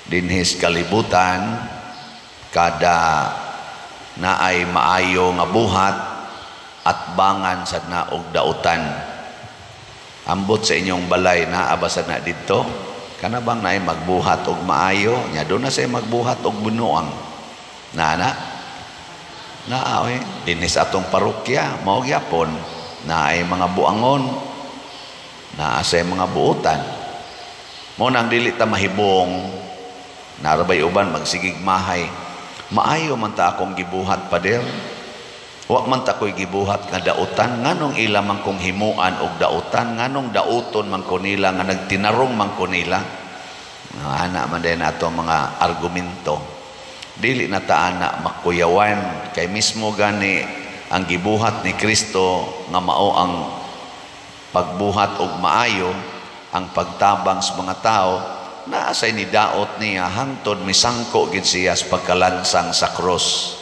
Dinhi sa kalibutan, kada naay maayo nga buhat, atbangan sad na og dautan. Ambot sa inyong balay, naa ba sad na didto? Kana bang naay magbuhat og maayo nya doon na say magbuhat og binuang? Naa na naa oy dinhi sa atong parokya, mao gyapon naay mga buangon, naa say mga buutan. Mao nang dili ta mahibong narabay uban magsigig mahay, "Maayo man ta akong gibuhat, pader. Wa man ta ko'y gibuhat nga dautan. Nganong ila man kong himuan og dautan? Nganong dauton man ko nila, nga nagtinarong man ko nila?" Ana man din ato mga argumento. Dili na ta ana makuyawan, kay mismo gani ang gibuhat ni Kristo nga mao ang pagbuhat og maayo, ang pagtabang sa mga tao, naa say nidaot niya hangtod misangko gid siya sa pagkalansang sa krus.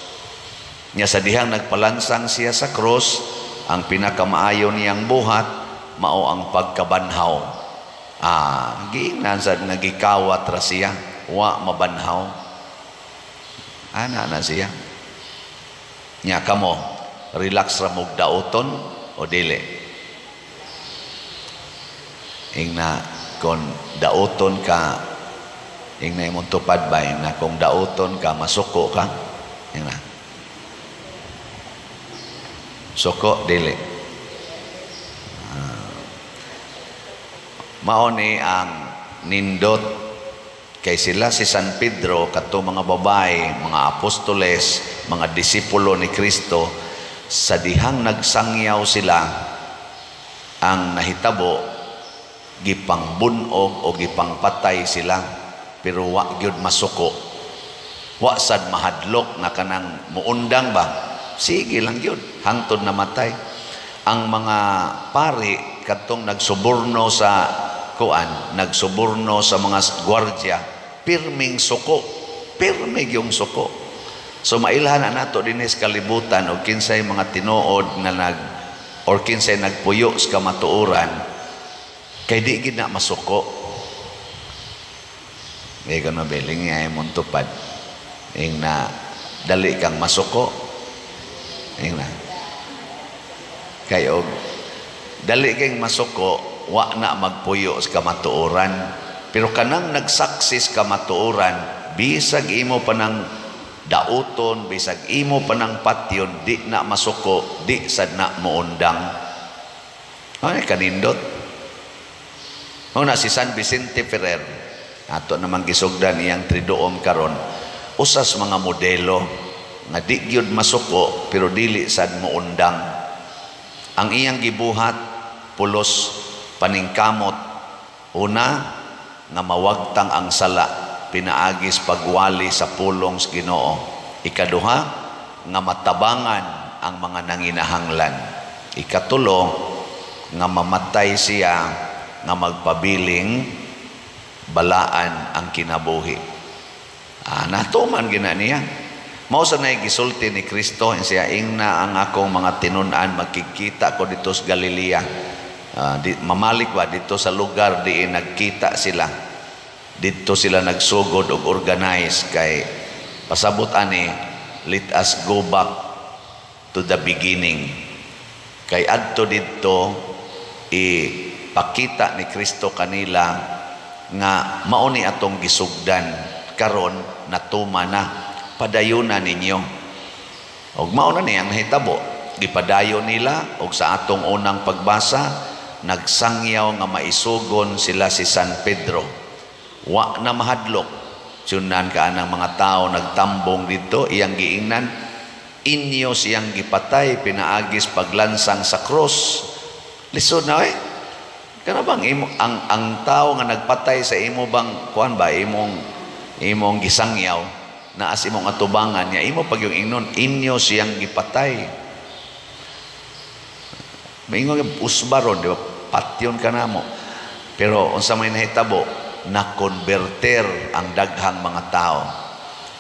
Nya sa dihang nagpalansang siya sa krus, ang pinakamaayo niyang buhat mao ang pagkabanhaw. Giingnan sad nga gikawat ra siya, wa mabanhaw. Ana na siya. Nya kamo, relax ra mog dauton o dili? Ingna kon dauton ka, ingna imong tupad ba, ingna kung dauton ka, masuko ka? Ingna. Suko, dili? Mao ni ang nindot kay sila si San Pedro, kato mga babae, mga apostoles, mga disipulo ni Kristo, sa dihang nagsangyaw sila, ang nahitabo, gipangbunog o gipangpatay sila, pero wa gyud masuko. Wa sad mahadlok na kanang muundang ba? Sige lang gyud hangtod namatay. Ang mga pari kadtong nagsuborno sa kuan, nagsuborno sa mga gwardiya, pirming suko, pirmi yung suko. So mailhan na nato dinhi sa kalibutan og kinsay mga tinuod nga nag or kinsay nagpuyo sa kamatuoran, kay di gid na masuko. May kano beling nga imong tupad. Ing na dali kang masuko. Ing na. Kay og dali kang masuko, wa na magpuyo sa kamatuoran. Pero kanang nagsaksi sa kamatuoran, bisag imo pa nang dauton, bisag imo pa nang patyon, di na masuko, di sad na muundang. Ano kanindot? Una si San Vicente Ferrer, ato namang gisugdan iyang Triduum karon, usas mga modelo nga di gyud masuko pero dili sad muundang. Ang iyang gibuhat pulos paningkamot. Una, nga mawagtang ang sala pinaagis pagwali sa pulong sa Ginoo. Ikaduha, nga matabangan ang mga nanginahanglan. Ikatulo, nga mamatay siya nga magpabiling balaan ang kinabuhi. Natuman gina niya. Mao sa nay gisulti ni Kristo siya, ingna ang akong mga tinun-an, magkikita ko dito sa Galilea. Mamalik ba dito sa lugar diin nagkita sila. Dito sila nagsugod og organize kay pasabot ani, let us go back to the beginning. Kay adto didto ipakita ni Kristo kanila nga mao ni atong gisugdan, karon natuma na, padayuna ninyo. Og mao na ni ang nahitabo, gipadayon nila. Og sa atong unang pagbasa, nagsangyaw nga maisugon sila si San Pedro, wa na mahadlok. Tsunan ka anang mga tao nagtambong dito, iyang giingnan, "Inyo siyang gipatay pinaagis paglansang sa krus." Lisod na eh. Kana bang imo ang tao nga nagpatay sa imo bang kuan ba, imong gisangyaw na as imong atubangan niya, imo pag yung ingnon, "Inyo siyang gipatay." Maingon usbaron, di ba? Patyon ka namo. Pero unsa may nahitabo, na-converter ang daghang mga tao.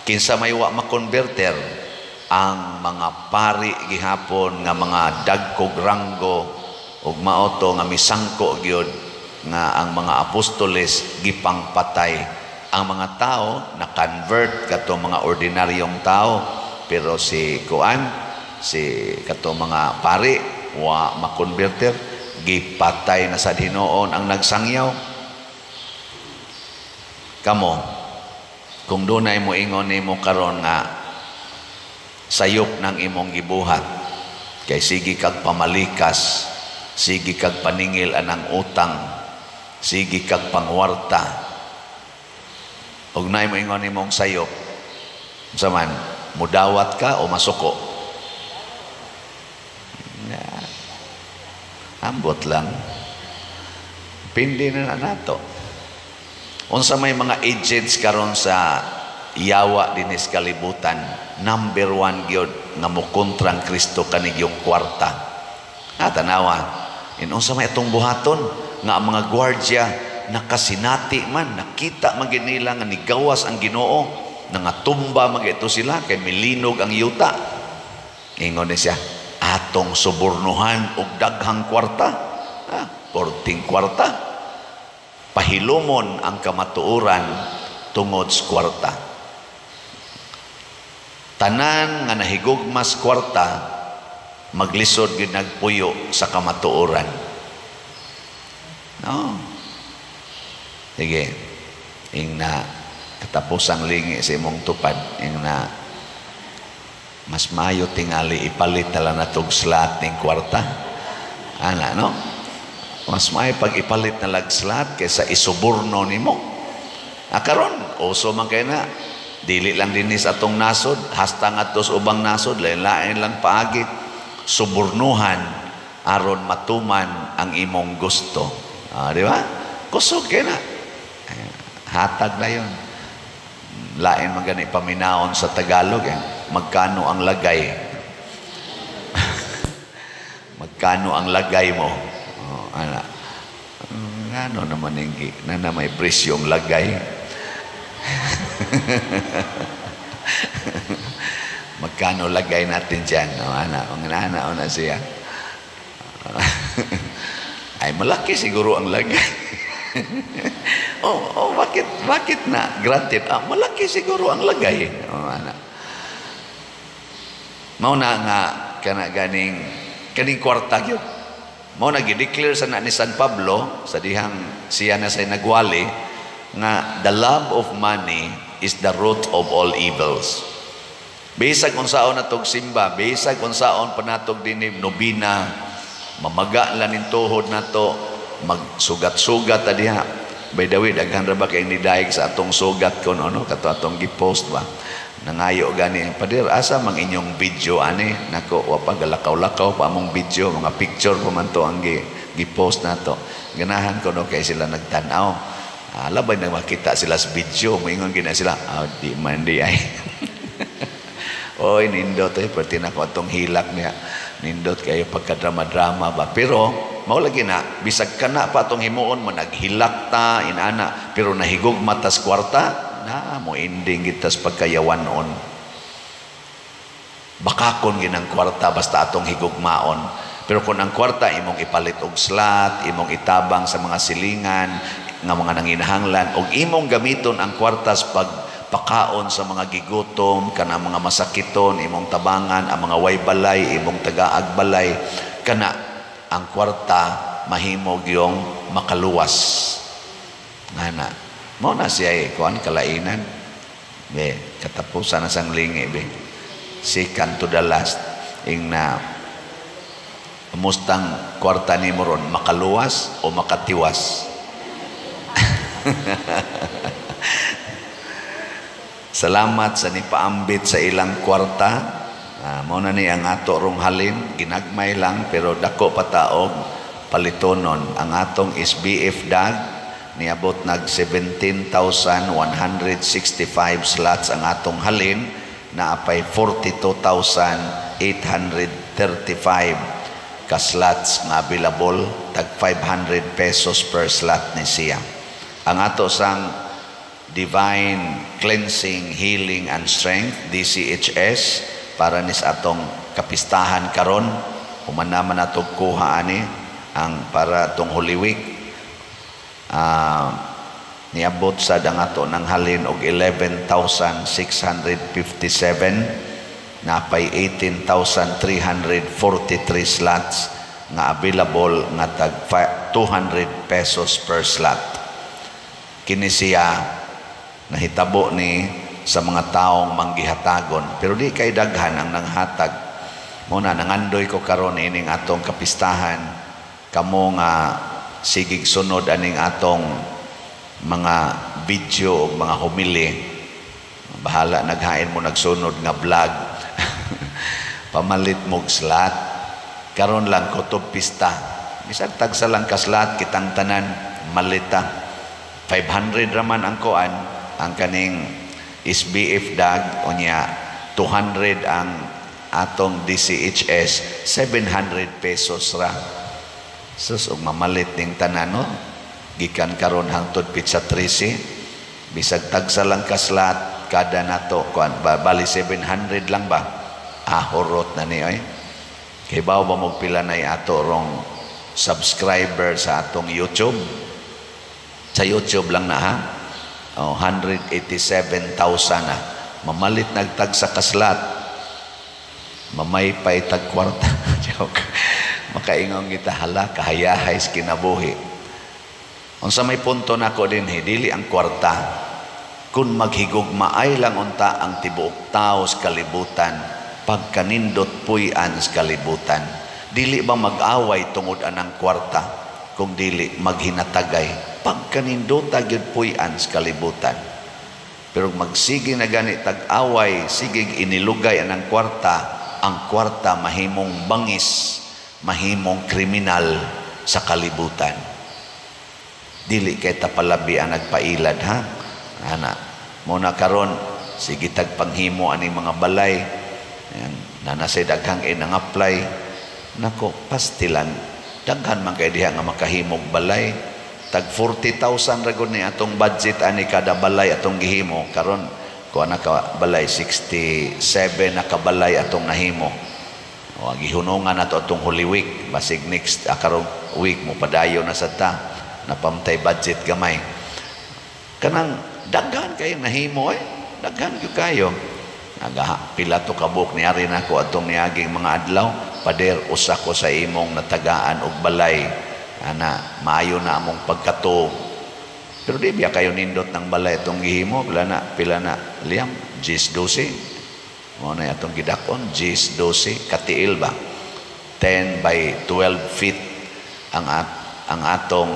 Kinsa may wa makonverter? Ang mga pari gihapon nga mga dagkog ranggo ug mao to nga misangko gyud nga ang mga apostoles gipangpatay. Ang mga tao na convert, kato mga ordinaryong tao, pero si kuan, si kato mga pari, wa makonverter. Gipatay na sa hinuon ang nagsangyaw. Kamo, kung dunay mo ingon nimo karon nga sayop ng imong gibuhat kay sige kag pamalikas, sige kag paningil anang utang, sige kag pangwarta, ug nay mo ingon nimong sayop, unsa man, mudawat ka o masuko na? Ambot lang, pindi na na nato unsa may mga agents karon sa yawa dinis kalibutan. Number one gyud nga mokontrang Kristo kanig yung kwarta. Ah, tanawa in unsa may atong buhaton nga ang mga gwardya nakasinati man, nakita man gid nila nga nigawas ang Ginoo, nangatumba man ito sila kay milinog ang yuta. Ingon ni siya, atong subornuhan og daghang kwarta, ah, porting kwarta, pahilumon ang kamatuoran tungod sa kwarta. Tanan nga nahigugmas kwarta, maglisod gid nagpuyo sa kamatuoran, no? Sige, ing na katapusang lingi sa imong tupad, ing na mas mayo tingali ipalit na lang natog slot ning kwarta ana, no? Mas maayo pag ipalit na lag slot kaysa isuborno nimo. Ah, karon uso man kay na, dili lang dinis atong nasod, hasta ngadto sa ubang nasod, lain-lain lang paagi subornuhan aron matuman ang imong gusto. Ah, di ba? Kusog kay na. Hatag na yon. Lain man gani paminaon sa Tagalog eh. Magkano ang lagay? Magkano ang lagay mo? Oh, ana. Ano naman yung na may presyong lagay? Magkano lagay natin dyan? O, ana, mga ana, na siya. Ay, malaki siguro ang lagay. Oh, bakit na? Granted, ah, malaki siguro ang lagay. Oh, ana. Mao na nga, kana ganing, kaning kwarta gyud. Mao na gi-declare sa na ni San Pablo, sa dihang siya na say nagwali, nga the love of money is the root of all evils. Bisag unsaon natog simba, bisag unsaon panatog dinhi nobina, mamaga lang ning tuhod nato, magsugat-sugat ta diha. By the way, daghan ra ba kay nidayeg sa atong sugat kon ano kato atong gi-post ba? Nangayo gani, "Pader, asa mang inyong video ani?" Nako, wa pa, galakaw-lakaw pa among video, mga picture pa man to ang gi-post nato. Ganahan ko no kay sila nagtan-aw. Ah, labay na makita sila sa video, moingon gina sila, "Ah, di man di ay." Oy, nindot eh, perti na ko atong hilak niya. Nindot kayo pagka-drama-drama ba. Pero, mao lagi na, bisag kana pa atong himuon mo, naghilak ta, inana, pero nahigugma tas kwarta, na mo ending gitas pagkayawanon. Bakakon ginang kwarta basta atong higugmaon. Pero kung ang kwarta imong ipalit og slot, imong itabang sa mga silingan, nga mga nanginahanglan, og imong gamiton ang kwartas pag pakaon sa mga gigutom, kana mga masakiton, imong tabangan, ang mga way balay, imong tagaag balay, kana ang kwarta mahimog yung makaluwas. Ngana, mao na siya eh, kuan kalainan. Be, katapusan na sang lingi be. Second to the last, ing na mustang kwarta ni mo ron, makaluwas o makatiwas? Salamat sa nipaambit sa ilang kwarta. Mao na ni ang ato rong halin, ginagmay lang pero dako pa taog palitonon. Ang atong SBF dag niabot nag 17,165 slots ang atong halin, naapay 42,835 ka slots nga available, tag 500 pesos per slot ni siya. Ang ato sang Divine Cleansing, Healing and Strength, DCHS, para nis atong kapistahan karon, human naman atong kuha ani ang para atong Holy Week. Niabot sad ang ato ng halin og 11,657, napay 18,343 slots nga available nga tag 200 pesos per slot. Kini siya nahitabo ni sa mga taong manggihatagon, pero di kay daghan ang nanghatag. Muna nangandoy ko karon ining atong kapistahan, kamo nga sigig sunod aning atong mga video o mga homily, bahala naghain mo nagsunod nga vlog, pamalit mog slot karon lang kutob pista. Bisag tagsa lang ka slot, kitang tanan malita. 500 raman ang kuan, ang kaning SBF dag, unya 200 ang atong DCHS, 700 pesos ra. Sus, og mamalit ning tanan, no? Gikan karon hangtod pitsa 13, bisag tagsa lang ka slot kada nato kuan, bali 700 lang ba? Ah, horot na ni oy. Kay bawo ba mo pila nay ato rong subscriber sa atong YouTube? Sa YouTube lang na ha. Oh, 187,000 na. Mamalit nagtag sa kaslat. Mamaypay tag kwarta. Joke. Makaingon kita, hala, kahayahay sa kinabuhi. Unsa may punto nako dinhi, dili ang kwarta. Kung maghigugmaay lang unta ang tibuok tao sa kalibutan, pagkanindot puy-an sa kalibutan. Dili ba mag-away tungod anang kwarta, kung dili maghinatagay, pagkanindota gyud puy-an sa kalibutan. Pero magsige na gani tag-away, sige inilugay anang kwarta, ang kwarta mahimong bangis, mahimong kriminal sa kalibutan. Dili kay tapalabi ang nagpailad, ha? Ana, muna karon sige tag panghimo ani mga balay. Ayan, nanasay daghang inang-apply. Nako, pastilan. Daghan man kay diha nga makahimog balay. Tag 40,000 ra gud ni atong budget ani kada balay atong gihimo. Karon kuha na ka balay, 67 na ka balay atong nahimo. O, gihunungan nato atong Holy Week. Basig next karong week mo padayon na sa ta. Napamtay budget gamay. Kanang daghan kayo nahimo eh. Daghan gyud kayo. Naga pila to kabuk ni ari nako atong niaging mga adlaw, pader usa ko sa imong natagaan og balay. Ana, maayo na among pagkatuog. Pero di biya kayo nindot ng balay atong gihimo, pila na liyam, 10-12. Mo na atong gidakon, 10-12 katiil ba? 10 by 12 feet ang atong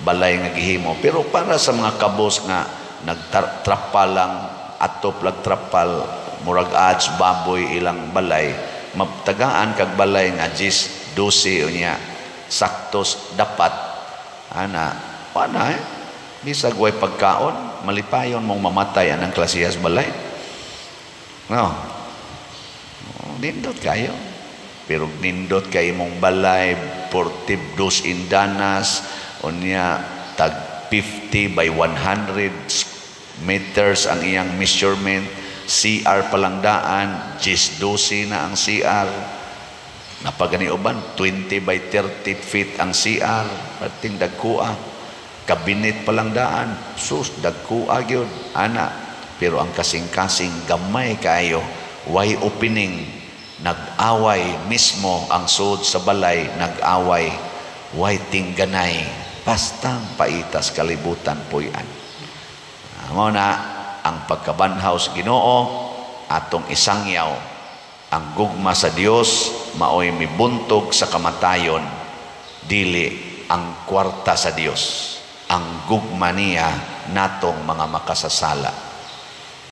balay nga gihimo. Pero para sa mga kabos nga nagtrapal lang, atop lag trapal, murag ads baboy ilang balay, maptagaan kag balay nga 10-12 unya saktos dapat, ana, wala eh. Bisag way pagkaon, malipayon mong mamatay anang klasihas balay. No. Nindot kayo. Pero nindot kay imong balay, 42 indanas, unya tag 50 by 100 meters ang iyang measurement, CR palangdaan, 10-12 na ang CR. Napagani uban, 20 by 30 feet ang CR, pating dagkua. Kabinet palangdaan, sus, dagkua gyud, ana. Pero ang kasing-kasing gamay kayo, way opening, nag-away mismo ang sud sa balay, nag-away, way tingganay, bastang paitas kalibutan puy-an. Mao na ang pagkabanhaw sa Ginoo atong isangyaw, ang gugma sa Dios maoy mibuntog sa kamatayon, dili ang kwarta sa Dios, ang gugma niya natong mga makasasala.